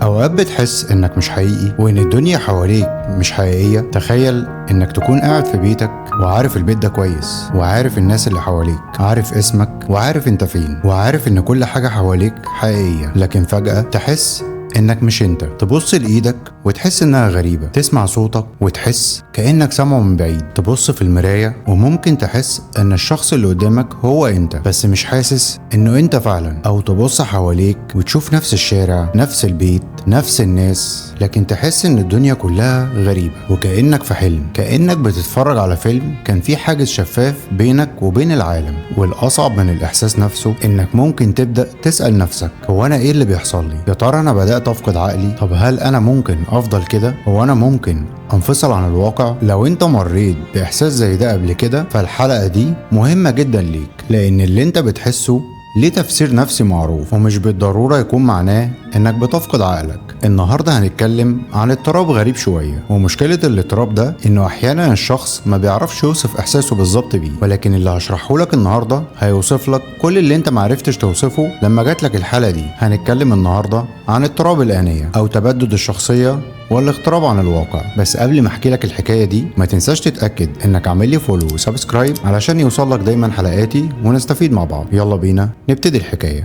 أوقات بتحس إنك مش حقيقي وإن الدنيا حواليك مش حقيقية. تخيل إنك تكون قاعد في بيتك وعارف البيت ده كويس، وعارف الناس اللي حواليك، عارف اسمك وعارف انت فين، وعارف إن كل حاجة حواليك حقيقية، لكن فجأة تحس إنك مش انت. تبص لإيدك وتحس إنها غريبة، تسمع صوتك وتحس كأنك سامعه من بعيد، تبص في المراية وممكن تحس إن الشخص اللي قدامك هو انت، بس مش حاسس إنه انت فعلا. أو تبص حواليك وتشوف نفس الشارع، نفس البيت، نفس الناس، لكن تحس إن الدنيا كلها غريبة وكأنك في حلم، كأنك بتتفرج على فيلم كان فيه حاجز شفاف بينك وبين العالم. والأصعب من الإحساس نفسه إنك ممكن تبدأ تسأل نفسك، هو أنا إيه اللي بيحصل لي؟ يا ترى أنا بدأت أفقد عقلي؟ طب هل أنا ممكن أفضل كده؟ هو أنا ممكن أنفصل عن الواقع؟ لو أنت مريت بإحساس زي ده قبل كده فالحلقة دي مهمة جدا ليك، لأن اللي أنت بتحسه ليه تفسير نفسي معروف ومش بالضرورة يكون معناه إنك بتفقد عقلك. النهاردة هنتكلم عن اضطراب غريب شوية، ومشكلة الاضطراب ده إنه أحيانا الشخص ما بيعرفش يوصف إحساسه بالظبط بيه، ولكن اللي هشرحه لك النهاردة هيوصف لك كل اللي أنت معرفتش توصفه لما جاتلك الحالة دي. هنتكلم النهاردة عن اضطراب الآنية أو تبدد الشخصية والاغتراب عن الواقع. بس قبل ما احكي لك الحكاية دي ما تنساش تتاكد انك عامل لي follow و subscribe علشان يوصل لك دايما حلقاتي ونستفيد مع بعض. يلا بينا نبتدي الحكاية.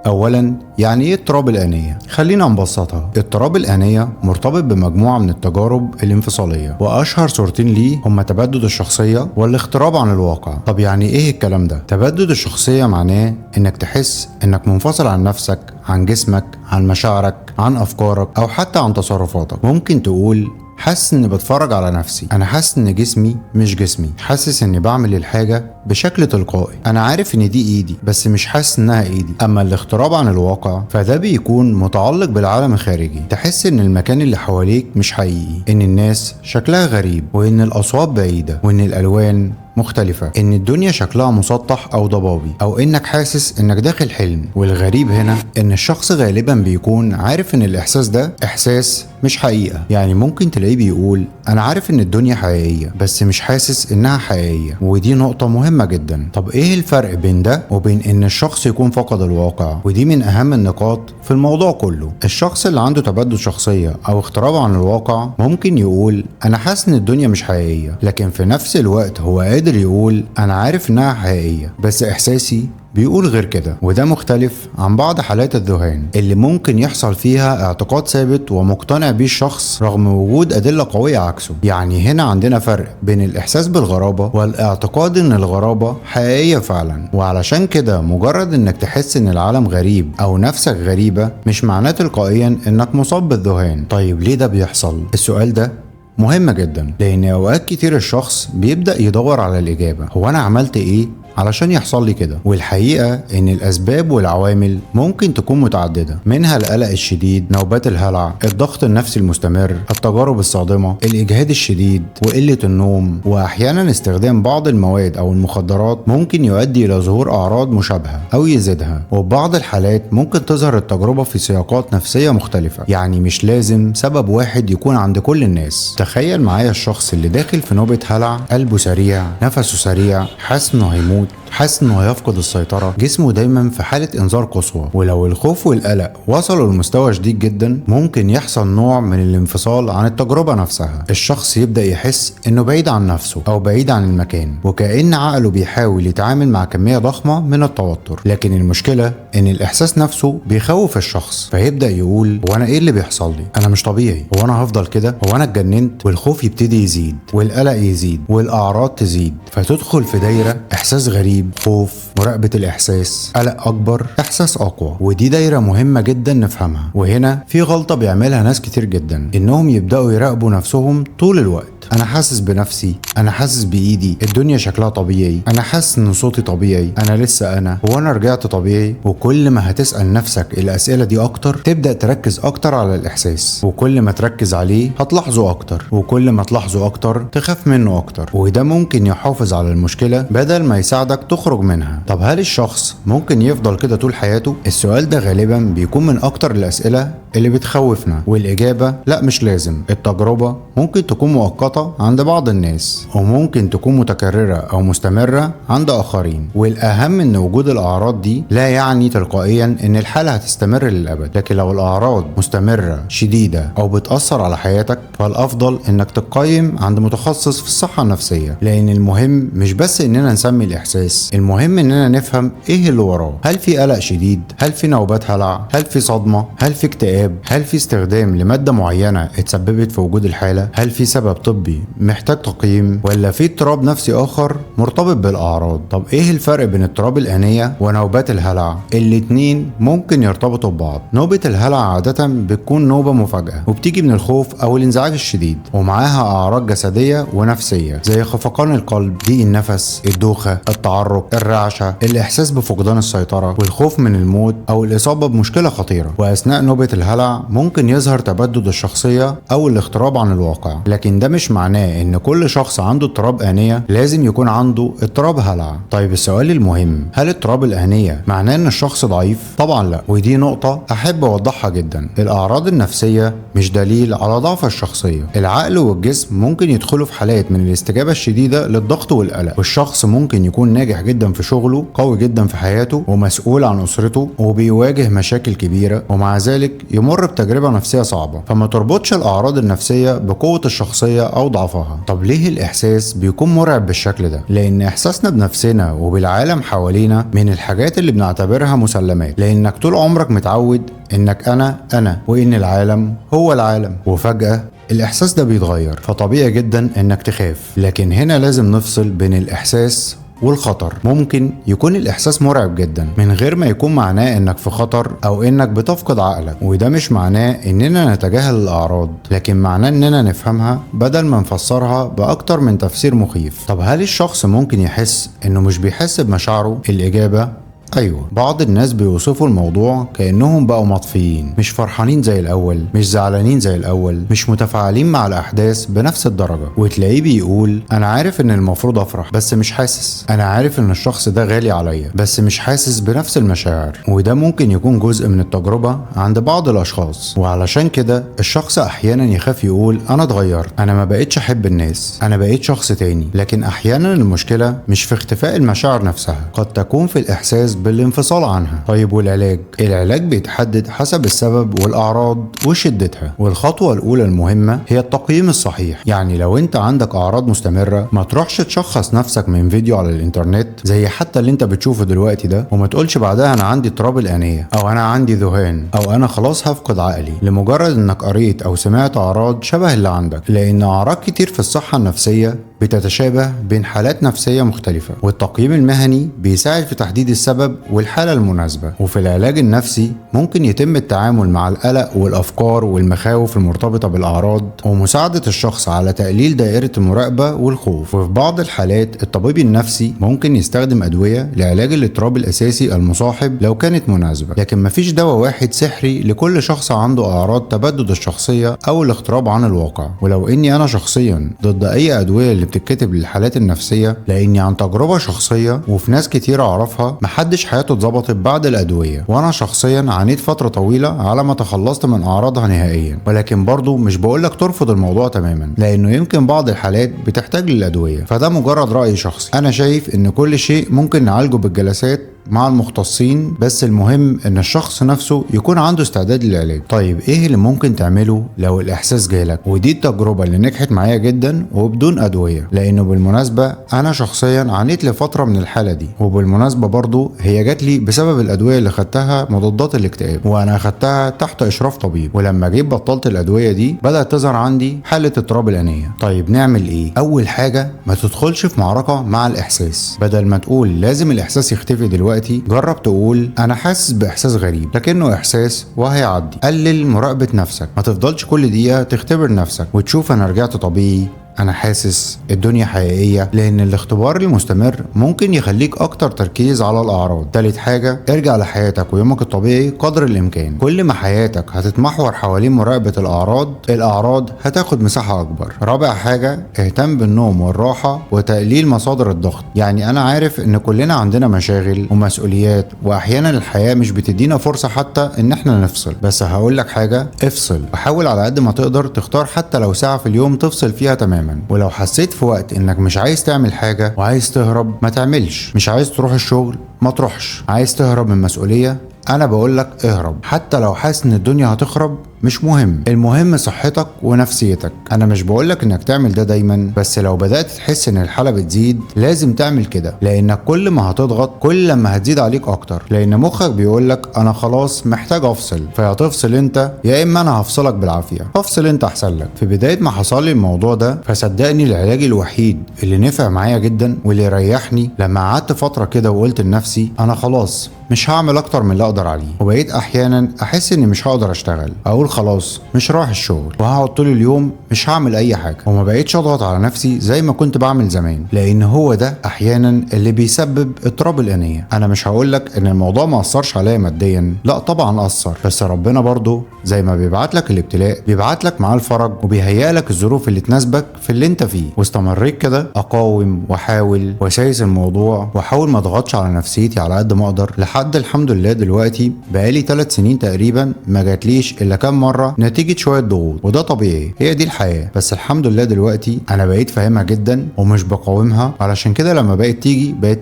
اولا، يعني ايه اضطراب الآنية؟ خلينا نبسطها. اضطراب الآنية مرتبط بمجموعة من التجارب الانفصالية، واشهر صورتين ليه هما تبدد الشخصية والاغتراب عن الواقع. طب يعني ايه الكلام ده؟ تبدد الشخصية معناه انك تحس انك منفصل عن نفسك، عن جسمك، عن مشاعرك، عن افكارك، او حتى عن تصرفاتك. ممكن تقول حاسس اني بتفرج على نفسي، انا حاسس ان جسمي مش جسمي، حاسس اني بعمل الحاجة بشكل تلقائي، انا عارف ان دي ايدي بس مش حاسس انها ايدي. اما الاغتراب عن الواقع فده بيكون متعلق بالعالم الخارجي، تحس ان المكان اللي حواليك مش حقيقي، ان الناس شكلها غريب، وان الاصوات بعيدة، وان الالوان مختلفة، ان الدنيا شكلها مسطح او ضبابي، او انك حاسس انك داخل حلم. والغريب هنا ان الشخص غالبا بيكون عارف ان الاحساس ده احساس مش حقيقة. يعني ممكن تلاقيه بيقول انا عارف ان الدنيا حقيقية بس مش حاسس انها حقيقية، ودي نقطة مهمة جدا. طب ايه الفرق بين ده وبين ان الشخص يكون فقد الواقع؟ ودي من اهم النقاط في الموضوع كله. الشخص اللي عنده تبدد شخصية او اغتراب عن الواقع ممكن يقول انا حاسس ان الدنيا مش حقيقية، لكن في نفس الوقت هو قادر يقول انا عارف انها حقيقية بس احساسي بيقول غير كده. وده مختلف عن بعض حالات الذهان اللي ممكن يحصل فيها اعتقاد ثابت ومقتنع بيه الشخص رغم وجود أدلة قوية عكسه. يعني هنا عندنا فرق بين الإحساس بالغرابة والاعتقاد إن الغرابة حقيقية فعلا. وعلشان كده مجرد إنك تحس إن العالم غريب أو نفسك غريبة مش معناه تلقائيا إنك مصاب بالذهان. طيب ليه ده بيحصل؟ السؤال ده مهم جدا، لأن أوقات كتير الشخص بيبدأ يدور على الإجابة، هو أنا عملت إيه علشان يحصل لي كده؟ والحقيقة إن الأسباب والعوامل ممكن تكون متعددة، منها القلق الشديد، نوبات الهلع، الضغط النفسي المستمر، التجارب الصادمة، الإجهاد الشديد، وقلة النوم، وأحيانا استخدام بعض المواد أو المخدرات ممكن يؤدي إلى ظهور أعراض مشابهة أو يزيدها. وبعض الحالات ممكن تظهر التجربة في سياقات نفسية مختلفة، يعني مش لازم سبب واحد يكون عند كل الناس. تخيل معايا الشخص اللي داخل في نوبة هلع، قلبه سريع، نفسه سريع، حاسس إنه هيموت، حاسس انه هيفقد السيطرة، جسمه دايما في حالة انذار قصوى. ولو الخوف والقلق وصلوا لمستوى شديد جدا ممكن يحصل نوع من الانفصال عن التجربة نفسها. الشخص يبدأ يحس انه بعيد عن نفسه او بعيد عن المكان، وكأن عقله بيحاول يتعامل مع كمية ضخمة من التوتر. لكن المشكلة ان الاحساس نفسه بيخوف الشخص، فيبدأ يقول هو انا ايه اللي بيحصل لي؟ انا مش طبيعي، هو انا هفضل كده؟ هو انا اتجننت؟ والخوف يبتدي يزيد، والقلق يزيد، والاعراض تزيد، فتدخل في دايرة احساس غريب، خوف، مراقبة الإحساس، قلق أكبر، إحساس أقوى. ودي دايرة مهمة جدا نفهمها. وهنا في غلطة بيعملها ناس كتير جدا، إنهم يبدأوا يراقبوا نفسهم طول الوقت. أنا حاسس بنفسي، أنا حاسس بإيدي، الدنيا شكلها طبيعي، أنا حاسس إن صوتي طبيعي، أنا لسه أنا، هو أنا رجعت طبيعي؟ وكل ما هتسأل نفسك الأسئلة دي أكتر تبدأ تركز أكتر على الإحساس، وكل ما تركز عليه هتلاحظه أكتر، وكل ما تلاحظه أكتر تخاف منه أكتر، وده ممكن يحافظ على المشكلة بدل ما يساعدك تخرج منها. طب هل الشخص ممكن يفضل كده طول حياته؟ السؤال ده غالبا بيكون من أكتر الأسئلة اللي بتخوفنا، والإجابة لا، مش لازم. التجربة ممكن تكون مؤقتة مؤقتة عند بعض الناس، وممكن تكون متكررة أو مستمرة عند آخرين. والأهم إن وجود الأعراض دي لا يعني تلقائيا إن الحالة هتستمر للأبد، لكن لو الأعراض مستمرة شديدة أو بتأثر على حياتك فالأفضل إنك تقيم عند متخصص في الصحة النفسية، لأن المهم مش بس إننا نسمي الإحساس، المهم إننا نفهم إيه اللي وراه. هل في قلق شديد؟ هل في نوبات هلع؟ هل في صدمة؟ هل في اكتئاب؟ هل في استخدام لمادة معينة اتسببت في وجود الحالة؟ هل في سبب طبي محتاج تقييم؟ ولا في اضطراب نفسي آخر مرتبط بالأعراض؟ طب إيه الفرق بين اضطراب الآنية ونوبات الهلع؟ الاتنين ممكن يرتبطوا ببعض. نوبة الهلع عادة بتكون نوبة مفاجئة وبتيجي من الخوف أو الانزعاج الشديد، ومعاها أعراض جسدية ونفسية زي خفقان القلب، ضيق النفس، الدوخة، التعرق، الرعشة، الإحساس بفقدان السيطرة، والخوف من الموت أو الإصابة بمشكلة خطيرة. وأثناء نوبة الهلع ممكن يظهر تبدد الشخصية أو الاغتراب عن الواقع، لكن ده مش معناه إن كل شخص عنده اضطراب آنية لازم يكون عنده اضطراب هلع. طيب السؤال المهم، هل اضطراب الآنية معناه إن الشخص ضعيف؟ طبعا لا، ودي نقطة أحب أوضحها جدا. الأعراض النفسية مش دليل على ضعف الشخصية. العقل والجسم ممكن يدخلوا في حالات من الاستجابة الشديدة للضغط والقلق، والشخص ممكن يكون ناجح جدا في شغله، قوي جدا في حياته، ومسؤول عن أسرته، وبيواجه مشاكل كبيرة، ومع ذلك يمر بتجربة نفسية صعبة. فما تربطش الأعراض النفسية بقوة الشخصية أو ضعفها. طب ليه الإحساس بيكون مرعب بالشكل ده؟ لأن إحساسنا بنفسنا وبالعالم حوالينا من الحاجات اللي بنعتبرها مسلمات، لأنك طول عمرك متعود إنك أنا وإن العالم هو العالم، وفجأة الإحساس ده بيتغير، فطبيعي جدا إنك تخاف. لكن هنا لازم نفصل بين الإحساس والخطر. ممكن يكون الإحساس مرعب جدا من غير ما يكون معناه إنك في خطر أو إنك بتفقد عقلك، وده مش معناه إننا نتجاهل الأعراض، لكن معناه إننا نفهمها بدل ما نفسرها بأكتر من تفسير مخيف. طب هل الشخص ممكن يحس إنه مش بيحس بمشاعره؟ الإجابة أيوة. بعض الناس بيوصفوا الموضوع كأنهم بقوا مطفيين، مش فرحانين زي الأول، مش زعلانين زي الأول، مش متفاعلين مع الأحداث بنفس الدرجة، وتلاقيه بيقول أنا عارف إن المفروض أفرح بس مش حاسس، أنا عارف إن الشخص ده غالي عليا بس مش حاسس بنفس المشاعر. وده ممكن يكون جزء من التجربة عند بعض الأشخاص، وعلشان كده الشخص أحيانا يخاف يقول أنا اتغيرت، أنا ما بقيتش أحب الناس، أنا بقيت شخص تاني. لكن أحيانا المشكلة مش في اختفاء المشاعر نفسها، قد تكون في الإحساس بالانفصال عنها. طيب والعلاج؟ العلاج بيتحدد حسب السبب والأعراض وشدتها، والخطوة الأولى المهمة هي التقييم الصحيح. يعني لو انت عندك أعراض مستمرة ما تروحش تشخص نفسك من فيديو على الانترنت زي حتى اللي انت بتشوفه دلوقتي ده، وما تقولش بعدها أنا عندي اضطراب الآنية أو أنا عندي ذهان أو أنا خلاص هفقد عقلي لمجرد انك قريت أو سمعت أعراض شبه اللي عندك، لأن أعراض كتير في الصحة النفسية بتتشابه بين حالات نفسية مختلفة، والتقييم المهني بيساعد في تحديد السبب والحالة المناسبة. وفي العلاج النفسي ممكن يتم التعامل مع القلق والأفكار والمخاوف المرتبطة بالأعراض، ومساعدة الشخص على تقليل دائرة المراقبة والخوف. وفي بعض الحالات الطبيب النفسي ممكن يستخدم أدوية لعلاج الاضطراب الأساسي المصاحب لو كانت مناسبة، لكن مفيش دواء واحد سحري لكل شخص عنده أعراض تبدد الشخصية أو الاغتراب عن الواقع. ولو إني أنا شخصيا ضد أي أدوية اللي بتتكتب للحالات النفسية، لأني عن تجربة شخصية وفي ناس كتير أعرفها محدش حياته اتظبطت بعد الأدوية، وأنا شخصيا عانيت فترة طويلة على ما تخلصت من أعراضها نهائيا. ولكن برضو مش بقولك ترفض الموضوع تماما، لأنه يمكن بعض الحالات بتحتاج للأدوية، فده مجرد رأي شخصي. أنا شايف إن كل شيء ممكن نعالجه بالجلسات مع المختصين، بس المهم ان الشخص نفسه يكون عنده استعداد للعلاج. طيب ايه اللي ممكن تعمله لو الاحساس جالك؟ ودي التجربة اللي نجحت معايا جدا وبدون ادوية، لانه بالمناسبة انا شخصيا عانيت لفترة من الحالة دي، وبالمناسبة برضو هي جات لي بسبب الادوية اللي خدتها مضادات الاكتئاب، وانا اخدتها تحت اشراف طبيب، ولما جيت بطلت الادوية دي بدأت تظهر عندي حالة اضطراب الانية. طيب نعمل ايه؟ اول حاجة ما تدخلش في معركة مع الاحساس. بدل ما تقول لازم الاحساس يختفي دلوقتي، جرب تقول انا حاسس باحساس غريب لكنه احساس وهيعدي. قلل مراقبة نفسك، ما تفضلش كل دقيقة تختبر نفسك وتشوف انا رجعت طبيعي، انا حاسس الدنيا حقيقية، لان الاختبار المستمر ممكن يخليك اكتر تركيز على الاعراض. تالت حاجة، ارجع لحياتك ويومك الطبيعي قدر الامكان. كل ما حياتك هتتمحور حوالين مراقبة الاعراض هتاخد مساحة اكبر. رابع حاجة، اهتم بالنوم والراحة وتقليل مصادر الضغط. يعني انا عارف ان كلنا عندنا مشاغل ومسؤوليات، واحيانا الحياة مش بتدينا فرصة حتى ان احنا نفصل، بس هقولك حاجة، افصل وحاول على قد ما تقدر تختار حتى لو ساعة في اليوم تفصل فيها تماما. تماما. ولو حسيت في وقت انك مش عايز تعمل حاجة وعايز تهرب ما تعملش، مش عايز تروح الشغل ما تروحش، عايز تهرب من مسؤولية انا بقولك اهرب، حتى لو حاسس ان الدنيا هتخرب مش مهم، المهم صحتك ونفسيتك. انا مش بقولك انك تعمل ده دايما، بس لو بدأت تحس ان الحالة بتزيد لازم تعمل كده، لانك كل ما هتضغط كل ما هتزيد عليك اكتر، لان مخك بيقولك انا خلاص محتاج افصل، فيا تفصل انت يا اما انا هفصلك بالعافية، فافصل انت احسن لك. في بداية ما حصل لي الموضوع ده فصدقني العلاج الوحيد اللي نفع معايا جدا واللي ريحني لما قعدت فترة كده وقلت لنفسي انا خلاص مش هعمل اكتر من اللي اقدر عليه، وبقيت احيانا احس اني مش هقدر اشتغل، اقول خلاص مش رايح الشغل وهقعد طول اليوم مش هعمل اي حاجة، وما بقيتش اضغط على نفسي زي ما كنت بعمل زمان، لان هو ده احيانا اللي بيسبب اضطراب الانية. انا مش هقولك ان الموضوع ما اثرش عليا ماديا، لا طبعا اثر، بس ربنا برضو زي ما بيبعت لك الابتلاء بيبعت لك معاه الفرج وبيهيئ لك الظروف اللي تناسبك في اللي انت فيه. واستمريت كده اقاوم واحاول واسايس الموضوع واحاول ما اضغطش على نفسيتي على قد ما اقدر، لحد الحمد لله دلوقتي بقالي 3 سنين تقريبا ما جاتليش الا كام مرة نتيجة شوية ضغوط، وده طبيعي، هي دي الحياة. بس الحمد لله دلوقتي انا بقيت فاهمها جدا ومش بقاومها، علشان كده لما بقت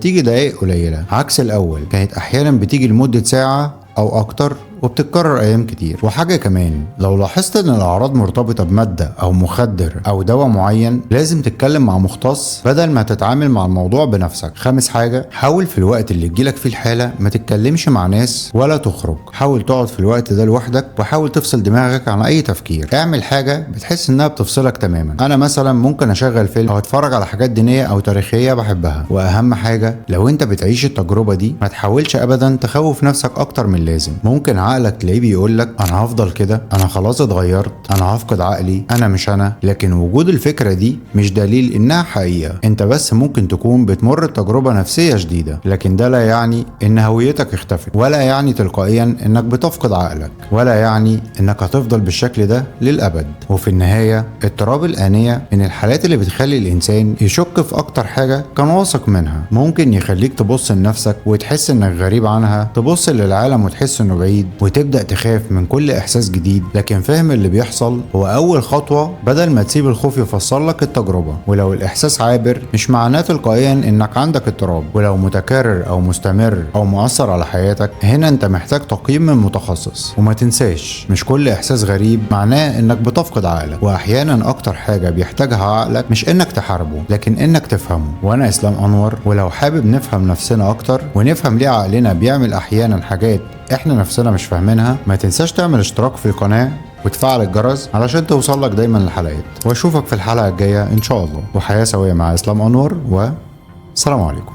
تيجي دقايق قليله عكس الاول، كانت احيانا بتيجي لمدة ساعة او اكتر وبتتكرر ايام كتير. وحاجه كمان، لو لاحظت ان الاعراض مرتبطة بمادة او مخدر او دواء معين لازم تتكلم مع مختص بدل ما تتعامل مع الموضوع بنفسك. خامس حاجة، حاول في الوقت اللي تجيلك فيه الحالة ما تتكلمش مع ناس ولا تخرج، حاول تقعد في الوقت ده لوحدك وحاول تفصل دماغك عن اي تفكير، اعمل حاجة بتحس انها بتفصلك تماما. انا مثلا ممكن اشغل فيلم او اتفرج على حاجات دينية او تاريخية بحبها. واهم حاجة لو انت بتعيش التجربة دي ما تحاولش ابدا تخوف نفسك اكتر من اللازم، ممكن عقلك تلاقيه بيقولك انا هفضل كده، انا خلاص اتغيرت، انا هفقد عقلي، انا مش انا، لكن وجود الفكرة دي مش دليل انها حقيقة، انت بس ممكن تكون بتمر بتجربة نفسية شديدة، لكن ده لا يعني ان هويتك اختفت، ولا يعني تلقائيا انك بتفقد عقلك، ولا يعني انك هتفضل بالشكل ده للابد. وفي النهاية اضطراب الآنية من الحالات اللي بتخلي الانسان يشك في اكتر حاجة كان واثق منها، ممكن يخليك تبص لنفسك وتحس انك غريب عنها، تبص للعالم وتحس انه بعيد، وتبدأ تخاف من كل إحساس جديد. لكن فهم اللي بيحصل هو أول خطوة بدل ما تسيب الخوف يفسر لك التجربة. ولو الإحساس عابر مش معناه تلقائيا إنك عندك اضطراب، ولو متكرر أو مستمر أو مؤثر على حياتك هنا أنت محتاج تقييم من متخصص. وما تنساش مش كل إحساس غريب معناه إنك بتفقد عقلك، وأحيانا أكتر حاجة بيحتاجها عقلك مش إنك تحاربه لكن إنك تفهمه. وأنا إسلام أنور، ولو حابب نفهم نفسنا أكتر ونفهم ليه عقلنا بيعمل أحيانا حاجات احنا نفسنا مش فاهمينها، ما تنساش تعمل اشتراك في القناة وتفعل الجرس علشان توصلك دايما الحلقات. واشوفك في الحلقة الجاية ان شاء الله، وحياة سوية مع اسلام انور، والسلام عليكم.